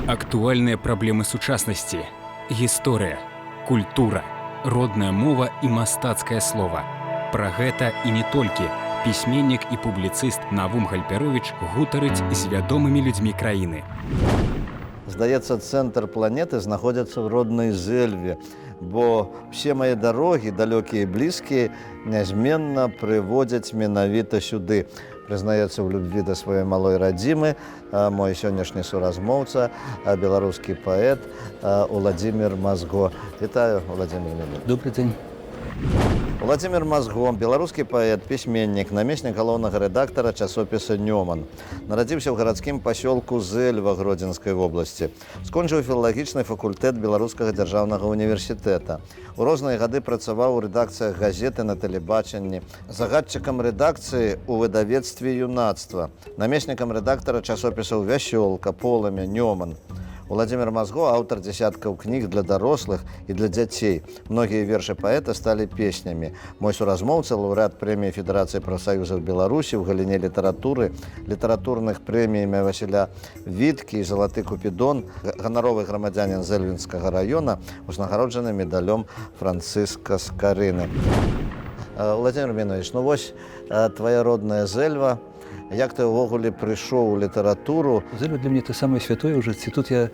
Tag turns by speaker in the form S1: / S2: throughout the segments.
S1: Актуальныя праблемы сучаснасці, гісторыя, культура, родная мова і мастацкае слова. Пра гэта і не толькі пісьменнік і публіцыст Навум Гальпяровіч гутарыць з вядомымі людзьмі краіны.
S2: Здаецца, цэнтр планеты знаходзіцца ў роднай Зэльве, бо все мае дарогі, далёкія і блізкія, нязменна прыводзяць менавіта сюды. Прызнаецца ў любві да сваёй малой радзімы мой сённяшні суразмоўца, беларускі паэт Уладзімир Мазго. Вітаю, Уладзімир Мілович.
S3: Добрый дзень.
S2: Уладзімир Мазго, беларускі паэт, пісьменнік, намеснік галоўнага рэдактара часопіса «Нёман». Нарадзіўся ў гарадскім пасёлку Зэльва Гродзенскай вобласці. Скончыў філалагічны факультэт Беларускага дзяржаўнага універсітэта. У розныя гады працаваў у рэдакцыях газеты, на тэлебачанні, загадчыкам рэдакцыі ў выдавецтве юнацтва, намеснікам рэдактара часопісаў «Вясёлка», «Полымя», «Нёман». Уладзімир Мазго аўтар дзесяткаў кніг для дарослых і для дзяцей. Многія вершы паэта сталі песнямі. Мой суразмоўца лаўрэат прэміі Федэрацыі прафсаюзаў Беларусі ў галіне літаратуры, літаратурных прэмій імя Васіля Віткі і «Залаты Купідон», ганаровы грамадзянін Зэльвінскага раёна, узнагароджаны медалём Францыска Скарыны. Уладзімир Мінович, ну вось твая родная Зэльва. Як ты ўвогуле прыйшоў у літаратуру?
S3: Зэльва для мяне это самае святое ў жыцці. Тут я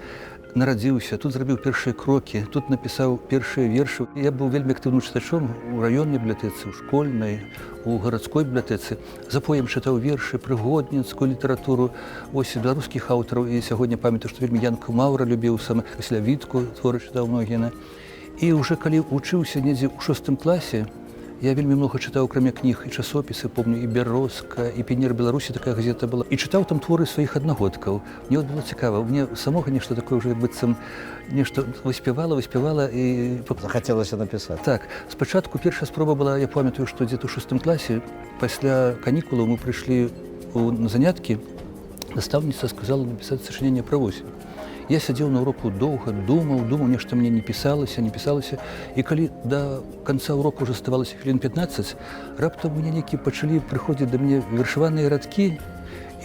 S3: нарадзіўся, тут зрабіў першыя крокі, тут напісаў першыя вершы. Я быў вельмі актыўным чытачом у раённай бібліятэцы, у школьнай, у гарадской бібліятэцы. Запоем чытаў вершы, прыгодніцкую літаратуру, ось беларускіх аўтараў. І сягоння памятаю, што вельмі Янку Маўра любіў, сам Васіля Вітку творы чытаў многія. І ўжо калі вучыўся недзе ў шостым класе, я вельмі много чытаў, акрамя кніг, і часопісы, помню, і «Бярозка», і «Піянер Беларусі», такая газета была. І чытаў там творы сваіх аднагодкаў. Мне вот было цікава, мне самога нешта такое ўжо быццам нешта выспявала, выспявала і
S2: захацелася напісаць.
S3: Так, спачатку першая спроба была, я памятаю, што дзе-то ў шостым класе, пасля канікулаў мы прыйшлі на заняткі, настаўніца сказала напісаць сачыненне пра восень. Я сядзеў на уроку доўга, думаў, думаў, нешта мне не пісалася, не пісалася. І калі да канца урока ўжо заставалася хвілін 15, раптам мне нейкія пачалі прыходзіць да мяне вершаваныя радкі,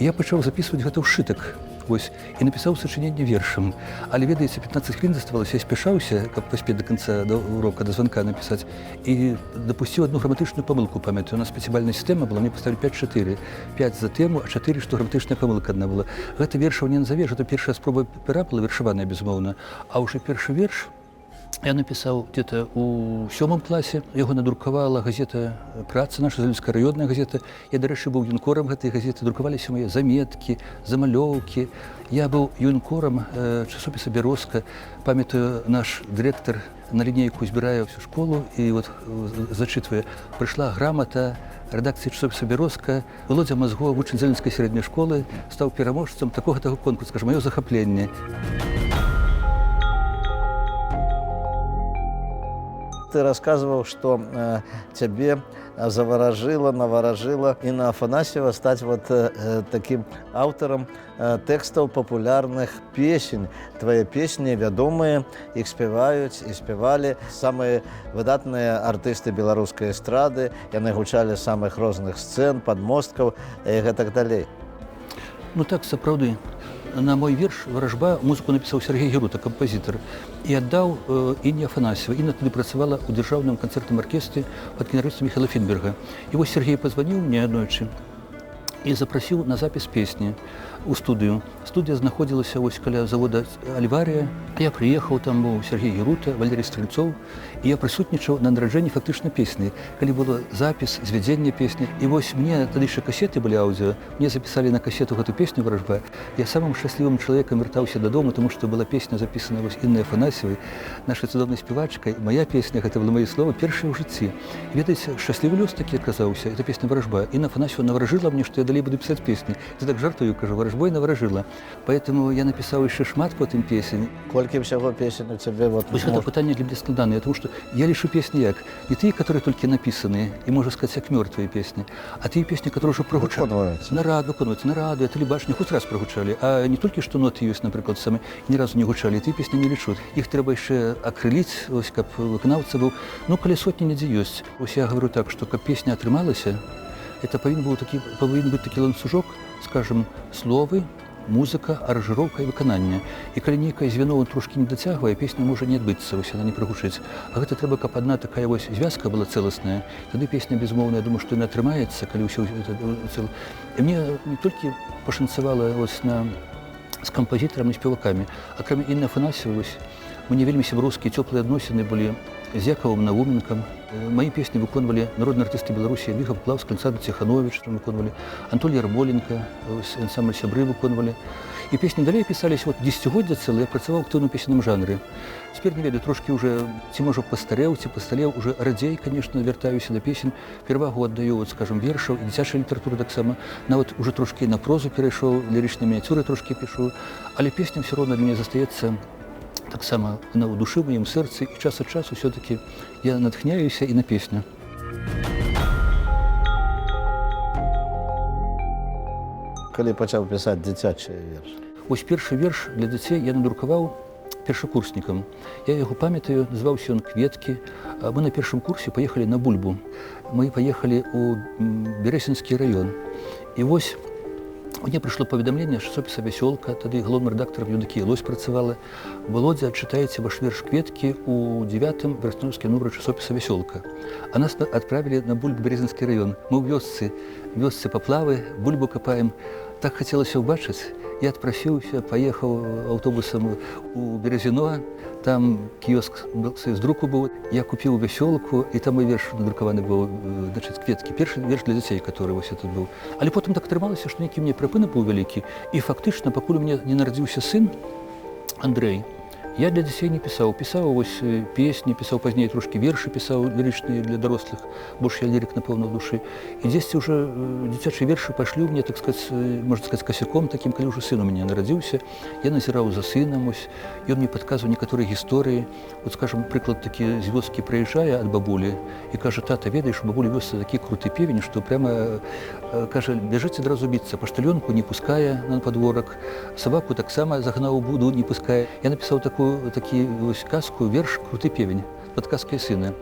S3: і я пачаў запісваць гэта ў сшытак. Вось, і напісаў сачыненне вершам. Але, ведаеце, 15 хвілін заставалася, я спяшаўся, каб паспець да канца да урока, да званка напісаць, і дапусціў одну граматычную памылку, памятаю. У нас пяцібальная сістэма была, мне паставілі 5-4. 5 за тэму, а 4, што граматычная памылка адна была. Гэта вершаў не назавеш, гэта першая спроба пера была вершаваная, безумоўна. А ўжо першы верш я напісаў где-то у сёмым класе, яго надрукавала газета «Праца», наша зэльвінская раённая газета. Я, дарэчы, быў юнкорам гэтай газеты, друкаваліся мае заметкі, замалёўкі. Я быў юнкорам часопіса «Бярозка». Памятаю, наш дырэктар на лінейку збірае всю школу і вот зачытвае. Прыйшла грамата рэдакцыі часопіса «Бярозка». Володя Мазго, вучань Зэльвінскай сярэдняй школы, стаў пераможцам такога-таго конкурсу, скажам, маё захапленне.
S2: Ты рассказывал, что цябе заваражыла, наваражыла Інна Афанасьева стаць вот таким аўтарам тэкстаў папулярных песень. Твае песні вядомыя, іх спяваюць і спявалі самыя выдатныя артысты беларускай эстрады, яны гучалі з самых розных сцэн, падмосткаў і гэтак далей.
S3: Ну так, сапраўды. На мой верш «Варажба» музыку напісаў Сергей Герута, кампазітар, і аддаў Інне Афанасьевай. Інна тады працавала ў дзяржаўным канцэртным аркестры пад кіраўніцтвам Михаила Фінберга. І вось Сергей пазваніў мне аднойчы і запрасіў на запіс песні ў студыю. Студыя знаходзілася вось каля завода «Альварыя». Я прыехаў, там быў Сергей Герута, Валерий Стрельцоў, і я прысутнічаў на нараджэнні фактычна песні, калі было запіс, звядзенне песні. І вось мне тады яшчэ касеты былі аўдыо, мне запісалі на касету гэту песню «Варажба». Я самым шчаслівым чалавекам вяртаўся дадому, таму што была песня запісана вось Іннай Афанасьевай, нашай цудоўнай спявачкай. Мая песня, гэта было маё слово, першае ў жыцці. Ведаеце, шчаслівы лёс такі аказаўся, эта песня «Варажба». Інна Афанасьева наваражыла мне, што я далей буду пісаць песні. Я так жартую, кажу, варажба варажбой наваражыла. Поэтому я напісаў яшчэ шмат потым песень.
S2: Колькі ўсяго песень у цябе вот?
S3: Вось гэта пытанне для мяне складанае, потому что я лічу песні як не тыя, которые толькі напісаныя і, можна сказаць, як мёртвыя песні, а тыя песні, которые ўжо прагучалі.
S2: Выконваюцца.
S3: На рад выконваюцца, на радыё, тэлебачанне хоць раз прагучалі, а не толькі што ноты ёсць, напрыклад, самі ні разу не гучалі, тыя песні не лічу. Іх трэба яшчэ акрыліць, ось, каб выканаўца быў. Ну, каля сотні недзе ёсць. Ось я говорю так, што каб песня атрымалася, это павінен быць такі ланцужок, скажем, словы, музыка, аранжыроўка і выкананне. І калі нейкае звяно он трошкі не дацягвае, песня можа не адбыцца, вось яна не прагучыць. А гэта трэба, каб адна такая вось звязка была цэласная. Тады песня, безумоўна, я думаю, што яна атрымаецца, калі ўсё гэта цэл. І мне не толькі пашанцавала вось з кампазітарамі, з спевакамі. Акрамя Інны Афанасьевай, вось, мне вельмі сяброўскія цёплыя адносіны былі з Якавам Навуменкам. Мае песні выконвалі народныя артысты Беларусі Ядвіга Паплаўская, Александр Ціханович там выконвалі, Анатолій Ярмоленко, ось, ансамбль «Сябры» выконвалі. І песні далей пісаліся, вот дзесяцігоддзя цэлае я працаваў актыўна ў песенным жанры. Цяпер не ведаю, трошкі уже, ці можа пастарэў, ці пасталеў, уже радзей, конечно, вяртаюся да песень. Перавагу аддаю, вот, скажем, вершаў і дзіцячай літаратуры таксама. Нават уже трошкі на прозу перайшоў, лірычныя мініяцюры трошкі пішу. Але песня ўсё роўна для мяне застаецца таксама на ў душы, ў маім сэрцы, і час ад часу все-таки я натхняюся і на песню.
S2: Калі пачаў пісаць дзіцячыя вершы?
S3: Вось першы верш для дзяцей я надрукаваў першакурснікам. Я яго памятаю, называўся ён «Кветкі». Мы на першым курсе паехалі на бульбу. Мы паехалі ў Берэсінскі раён. І вось мне прыйшло паведамленне з часопіса «Вясёлка», тады галоўным рэдактарам Еўдакія Лось працавала. «Володя, чытаеце ваш верш «Кветкі» у 9-м вераснёўскім нумары часопіса «Вясёлка». А нас адправілі на бульбу Березінскі раён. Мы ў вёсцы Паплавы, бульбу капаем. Так хацелася ўбачыць. Я адпрасіўся, паехаў аўтобусам у Березіно, там кіёск з друку быў. Я купіў «Вясёлку», і там мой верш надрукаваны быў, значыць, «Кветкі». Першы верш для дзяцей, который вось этот быў. Але потым так атрымалася, што нейкі мне прыпынак быў вялікі, і фактычна, пакуль у мяне не нарадзіўся сын Андрэй, я для дзяцей не пісаў. Пісаў вось песні, пісаў пазней трошкі вершы, пісаў лірычныя для дарослых, больш я лірык, напэўна, ў душы. І дзесьці ўжо дзіцячыя вершы пайшлі ў мне, так сказать, можна сказать, касяком такім, калі ўжо сын у мяне нарадзіўся. Я назіраў за сынам, вось, ён мне падказваў некаторыя гісторыі. Вот, скажем, прыклад такі з вёскі прыязджае ад бабулі і кажа: «Тата, ведаеш, у бабулі вёсцы такі круты певень, што прямо, кажа, бяжыць адразу біцца, паштальёнку не пускае на падворак, сабаку таксама загнаў у буду, не пускае». Я напісаў такі вось казку, верш «Круты певень», падказкай сына.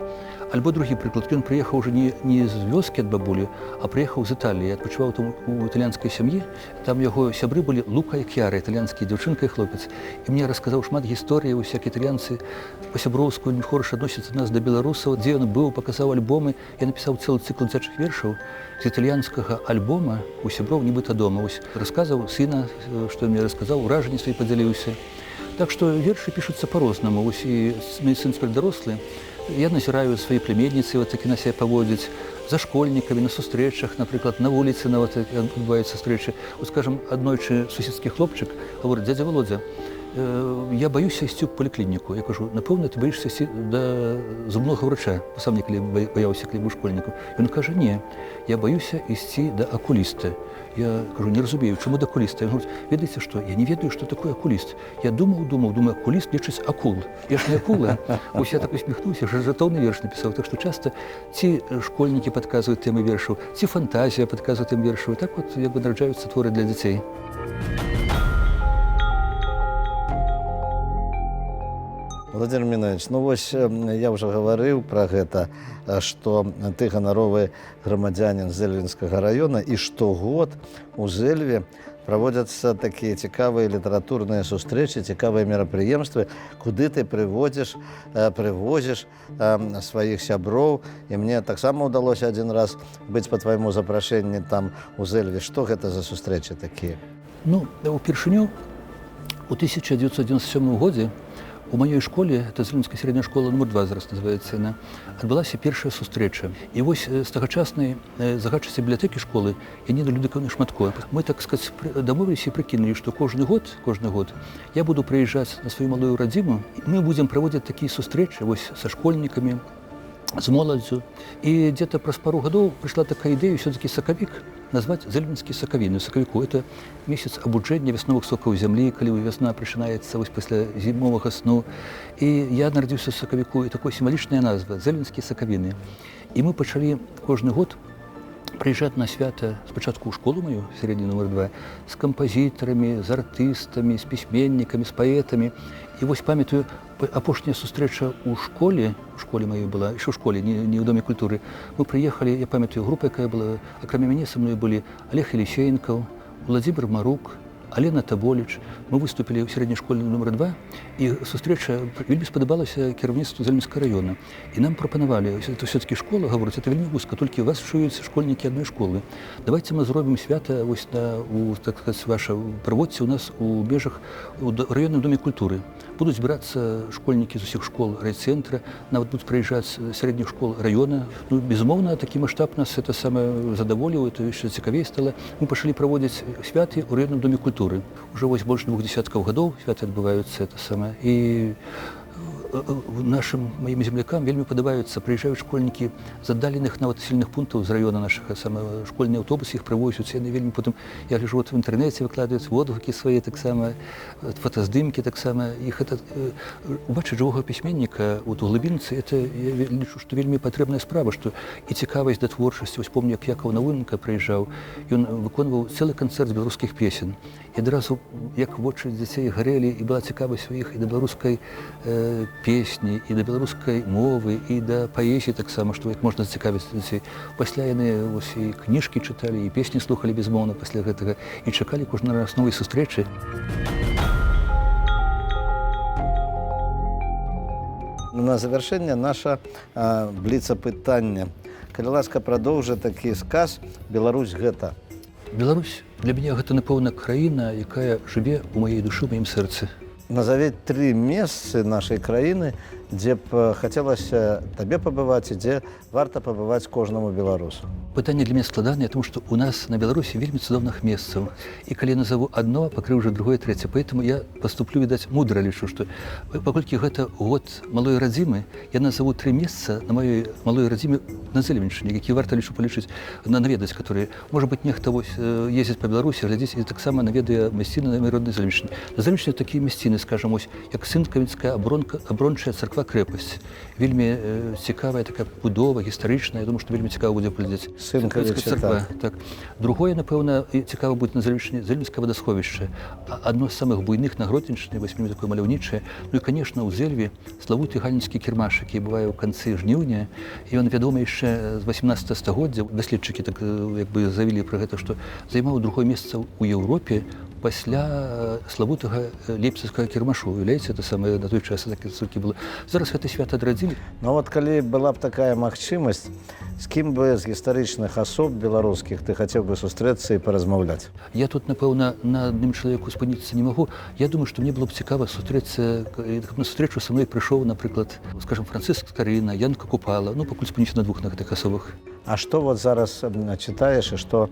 S3: Альбо другі прыклад, ён прыехаў уже не з вёскі ад бабулі, а прыехаў з Італіі, адпачываў там у італьянскай сям'і, там яго сябры былі Лука і К'яра, італьянскія дзяўчынка і хлопец. І мне расказаў шмат гісторый, вось як італьянцы па-сяброўску вельмі хораша адносяцца нас да беларусаў, дзе ён быў, паказаў альбомы. Я напісаў цэлы цыкл дзіцячых вершаў з італьянскага альбома у сяброў нібыта дома. Вось расказаў сына, што ён мне расказаў, уражанні свае падзяліўся. Так што вершы пішуцца па-рознаму. Вось і мой сын цяпер дарослы, я назіраю свае племянніцы, вот так яна сябе паводзіць, за школьнікамі, на сустрэчах, напрыклад, на вуліцы нават адбываюцца сустрэчы. Вот, скажем, аднойчы суседскі хлопчык гаворыць: «Дядя Володя, я баюся ісці ў паліклініку». Я кажу: «Напэўна, ты баішся ісці да зубнога врача». Бо сам некалі баяўся, калі быў школьнікам. Ён кажа: «Не, я баюся ісці да акуліста». Я кажу: «Не разумею, чаму да акуліста?» Ён гаворыць: «Ведаеце што, я не ведаю, што такое акуліст. Я думаў, думаў, думаю, акуліст лечыць акул. Я ж не акула». Вось я так усміхнуўся, жартоўны верш напісаў. Так што часта ці школьнікі падказваюць тэмы вершаў, ці фантазія падказвае тэмы вершаў. І так вот, як бы, нараджаюцца творы для дзяцей.
S2: Владимир Минович, ну вось я ўжо гаварыў пра гэта, што ты ганаровы грамадзянін Зэльвінскага раёна, і штогод у Зэльве праводзяцца такія цікавыя літаратурныя сустрэчы, цікавыя мерапрыемствы, куды ты прывозіш сваіх сяброў. І мне таксама ўдалося адзін раз быць па твайму запрашэнні там у Зэльве. Што гэта за сустрэчы такія?
S3: Ну, упершыню у 1997 годзе у маёй школе, это Зэльвінская сярэдняя школа нумар 2 зараз называецца яна, адбылася першая сустрэча. І вось з тагачаснай загадчыцай бібліятэкі школы Яніны Людыкаўны Шматко мы, так сказать, дамовіліся і прыкінулі, што кожны год я буду прыязджаць на сваю малую радзіму, і мы будзем праводзіць такія сустрэчы вось са школьнікамі, З моладзю. І где-то праз пару гадоў прыйшла такая ідэя все-таки сакавік назваць «Зэльвенскія сакавіны». Сакавіку это месяц абуджэння вясновых сокаў зямлі, калі вясна пачынаецца вось пасля зімовага сну. І я нарадзіўся ў сакавіку, і такая сімвалічная назва «Зэльвенскія сакавіны». І мы пачалі кожны год прыязджаць на свята спачатку ў школу маю, сярэднюю нумар 2, з кампазітарамі, з артыстамі, з пісьменнікамі, з паэтамі. І вось памятаю, апошняя сустрэча ў школе, у школе маёй была, еще ў школе, не ў Доме культуры. Мы прыехалі, я памятаю, група, якая была, акрамя мяне са мной былі Алег Елісеенкаў, Уладзімір Марук, Алена Таболіч. Мы выступілі ў сярэдняй школе нумар 2, і сустрэча вельмі спадабалася кіраўніцтву Зэльвенскага раёна. І нам прапанавалі, это все-таки школа, гаворыць, это вельмі вузка, толькі вас чуюць школьнікі адной школы. Давайте мы зробім свята вось на, у, так сказать, ваше, праводзьце у нас у межах у раённым доме культуры. Будуць збірацца школьнікі з усіх школ райцэнтра, нават будуць прыязджаць з сярэдніх школ раёна. Ну, безумоўна, такі маштаб нас это самае задаволіў, это яшчэ цікавей стала. Мы пачалі праводзіць святы ў раённым доме культуры. Уже вось больш двух десяткаў гадоў святы адбываюцца, это самае. І нашым маім землякам вельмі падабаюцца, прыязджаюць школьнікі з аддаленых нават населеных пунктаў з раёна нашага, самае, школьны аўтобус іх прывозяць, яны вельмі потым, я гляжу, вот в інтэрнэце выкладаюць водгукі свае таксама, фотаздымкі таксама. Іх это убачыць жывога пісьменніка вот у глыбінцы, это я лічу, што вельмі патрэбная справа, што і цікавасць да творчасці. Вось помню, як Якаў Навуменка прыязджаў, ён выконваў цэлы канцэрт з беларускіх песен. І адразу як вочы дзяцей гарэлі, і была цікавасць у іх і да беларускай песні, і да беларускай мовы, і да паэзіі таксама, што як можна зацікавіць дзяцей. Пасля яны вось і кніжкі чыталі, і песні слухалі, безумоўна, пасля гэтага, і чакалі кожны раз новай сустрэчы.
S2: На завяршэнне наша бліцапытанне. Калі ласка, прадоўжы такі сказ: Беларусь гэта.
S3: Беларусь для мяне гэта, напэўна, краіна, якая жыве ў маёй душы, ў маім сэрцы.
S2: Назаві тры месцы нашай краіны, дзе б хацелася табе пабываць і дзе варта пабываць кожнаму беларусу.
S3: Пытанне для мяне складанае, тому што у нас на Беларусі вельмі цудоўных месцаў. І калі назову одно, пакрыўжу другое, трэцяе. Поэтому я поступлю, відаць, мудра, лічу, што паколькі гэта год малой радзімы, я назову тры месца на маёй малой радзіме на Зэльвеншчыне, які варта, лічу, палічыць, на наведаць, которые, можа быть, нехта вось ездзіць па Беларусі, глядзіць і таксама наведае мясціны на маёй роднай Зэльвеншчыне. На Зэльвеншчыне такія мясціны, скажем, ось, як Сынкавіцкая абронка, абрончая царква крэпасць. Вельмі цікавая такая будова гістарычная, я думаю, што вельмі цікава будзе паглядзець.
S2: Сынкавічы,
S3: Сынкавіцкая царква, так. Другое, напэўна, і цікава будзе на Зэльвеншчыне, Зэльвенскае вадасховішча. Адно з самых буйных на Гродзеншчыне, вось вельмі такое маляўнічае. Ну і, конечно, у Зэльве славуты гальніцкі кірмаш, які бывае ў канцы жніўня, і ён вядомы яшчэ з 18 стагоддзя. Даследчыкі так як бы заявілі пра гэта, што займаў другое месца ў Еўропе пасля славутага лейпцыгскага кірмашу. Уяўляеце, это самае, на той час так столькі было. Зараз гэта свята адрадзілі.
S2: Ну вот калі была б такая магчымасць, з кім бы з гістарычных асоб беларускіх ты хацеў бы сустрэцца і паразмаўляць?
S3: Я тут, напэўна, на адным чалавеку спыніцца не магу. Я думаю, што мне было б цікава сустрэцца, каб на сустрэчу са мной прыйшоў, напрыклад, скажем, Францыск Скарына, Янка Купала. Ну, пакуль спынюся на двух на гэтых асобах.
S2: А што вот зараз чытаеш і што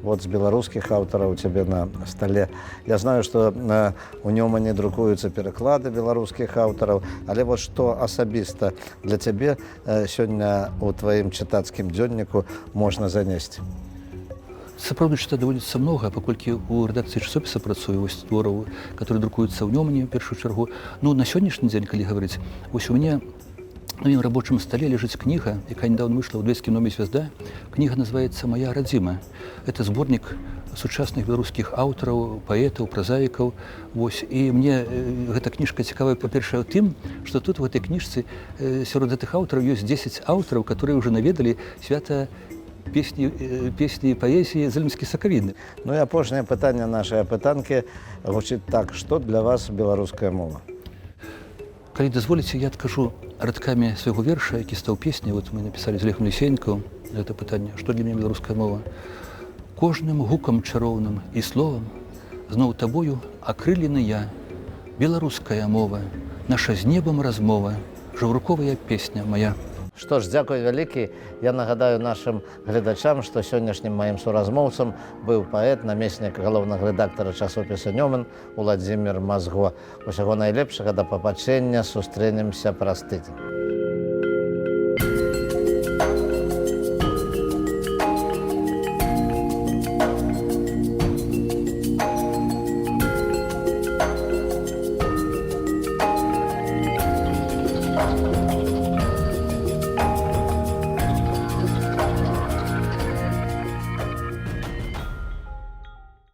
S2: вот з беларускіх аўтараў у цябе на стале? Я знаю, што у Нёмане друкуюцца пераклады беларускіх аўтараў, але вот што асабіста для цябе сёння ў тваім чытацкім дзённіку можна занесці?
S3: Сапраўды, чытаць даводзіцца многа, паколькі у рэдакцыі часопіса працую, вось твораў, которые друкуюцца ў Нёмане ў першую чаргу. Ну, на сённяшні дзень, калі гаварыць, вось у мяне на маім рабочым стале ляжыць кніга, якая недавно выйшла ў дрэцкім номе «Звязда». Кніга называецца «Моя радзіма». Это зборнік сучасных беларускіх аўтараў, паэтаў, празаікаў. Вось. І мне гэта кніжка цікавая, па-першае, тым, што тут в гэтай кніжцы сярод гэтых аўтараў ёсць 10 аўтараў, которые ўжо наведалі свята песні і паэзіі «Зэльвенскія сакавіны».
S2: Ну і апошняе пытанне нашай апытанкі гучыць так: што для вас беларуская мова?
S3: Калі дазволіце, я адкажу радкамі свайго верша, які стаў песняй. Вот мы напісалі з Алегам Елісеенкавым гэта пытанне, што для мяне беларуская мова. Кожным гукам чароўным і словам зноў табою акрылены я. Беларуская мова, наша з небам размова, жаўруковая песня моя.
S2: Што ж, дзякуй вялікі. Я нагадаю нашым гледачам, што сённяшнім маім суразмоўцам быў паэт, намеснік галоўнага рэдактара часопіса «Нёман» Уладзімир Мазго. Усяго найлепшага, да пабачэння, сустрэнемся праз тыдзень.